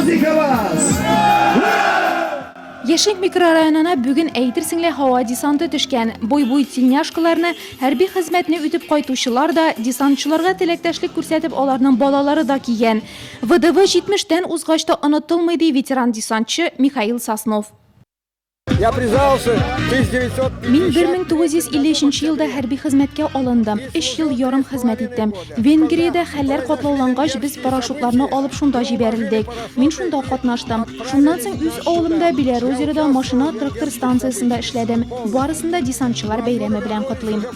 праздником вас! Яшьлек микрорайонына бүген әйтерсең лә һава десанты төшкән. Буй-буй тельняшкаларны хәрби хезмәтне үтеп кайтучылар да, десантчыларга теләктәшлек күрсәтеп аларның балалары да кигән. ВДВ 70 тән узгач та онытылмый, ди ветеран-десантчы Михаил Соснов. Я призвался в 1950 Мин 1953 елда хәрби хезмәткә алындым. Өч ел ярым хезмәт иттем. Венгриядә хәлләр катлаулангач, без парашютларны алып шунда җибәрелдек. Мин шунда катнаштым. Шуннан соң үз авылымда Белярозерода машина-трактор станциясендә эшләдем. Барысын да десантчылар бәйрәме белән котлыйм.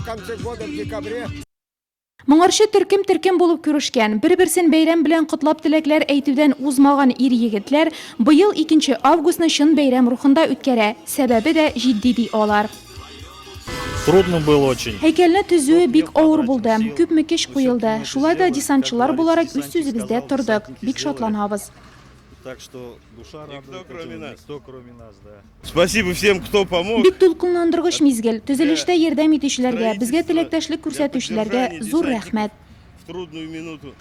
Моңарчы төркем-төркем булып күрешкән, бер-берсен бәйрәм белән котлап теләкләр әйтүдән узмаган ир-егетләр быел икенче августны чын бәйрәм рухында үткәрә. Сәбәбе дә җитди, ди алар. Трудно было очень. Һәйкәлне төзүе бик авыр булды, күпме көч куелды. Шулай да десантчылар буларак үз сүзебездә тордык, бик шатланабыз. Так что душа Никто, радует кроме этому, нас. никто, кроме нас, да. Спасибо всем, кто помог. Бик дулкынландыргыч мизгел. Төзелештә ярдәм итүчеләргә, безгә теләктәшлек күрсәтүчеләргә зур рәхмәт. В трудную минуту.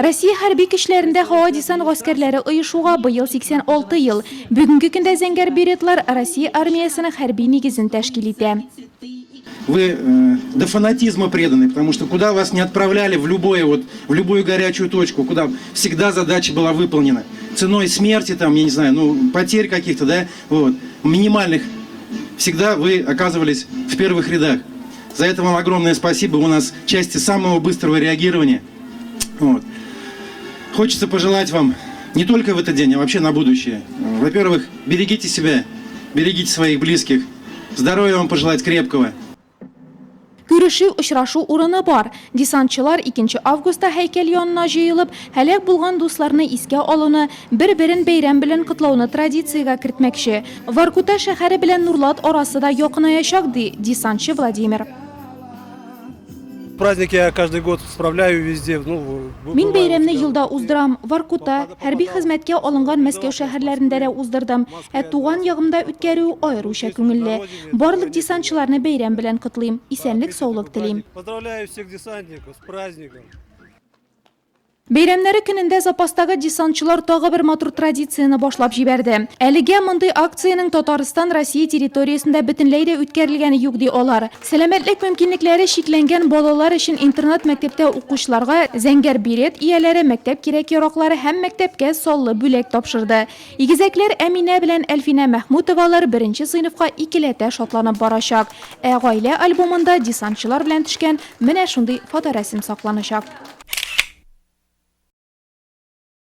Россия хәрби көчләрендә һава-десант гаскәрләре оешуга быел 86 ел. Бүгенге көндә зәңгәр беретлар Россия армиясенең хәрби нигезен тәшкил итә. Вы э, до фанатизма преданы, потому что куда вас не отправляли в, любое, вот, в любую горячую точку, куда всегда задача была выполнена. Ценой смерти, там, я не знаю, ну, потерь каких-то, да, вот, минимальных, всегда вы оказывались в первых рядах. За это вам огромное спасибо. У нас части самого быстрого реагирования. Вот. Хочется пожелать вам не только в этот день, а вообще на будущее. Во-первых, берегите себя, берегите своих близких. Здоровья вам пожелать крепкого. Күрешү, очрашу урыны бар. Десантчылар 2 августта һәйкәл янына җыелып, һәлак булган дусларны искә алуны, бер-берен бәйрәм белән котлауны традициягә кертмәкче. Воркута шәһәре белән Нурлат арасы да якынаячак, ди десантчы Владимир. Праздник я каждый год справляю везде. Ну, Мин бәйрәмне елда уздырам. Воркута, хәрби хезмәткә алынган Мәскәү шәһәрләрендә дә уздырдым. Ә туган ягымда үткәрү аеруча күңелле. Барлык десантчыларны бәйрәм белән котлыйм. Исәнлек-саулык телим. Поздравляю всех десантников с праздником. Бәйрәмнәре көнендә запастагы десантчылар тагы бер матур традицияне башлап җибәрде. Әлегә мондый акциянең Татарстан, Россия территориясендә бөтенләй дә үткәрелгәне юк, ди алар. Сәламәтлек мөмкинлекләре чикләнгән балалар өчен интернат-мәктәптә укучыларга зәңгәр берет ияләре мәктәп кирәк-яраклары һәм мәктәпкә саллы бүләк тапшырды. Игезәкләр Әминә белән Әлфинә Мәхмүтовалар беренче сыйныфка икеләтә шатланып барачак. Ә гаилә альбомында десантчылар белән төшкән менә шундый фоторәсем сакланачак.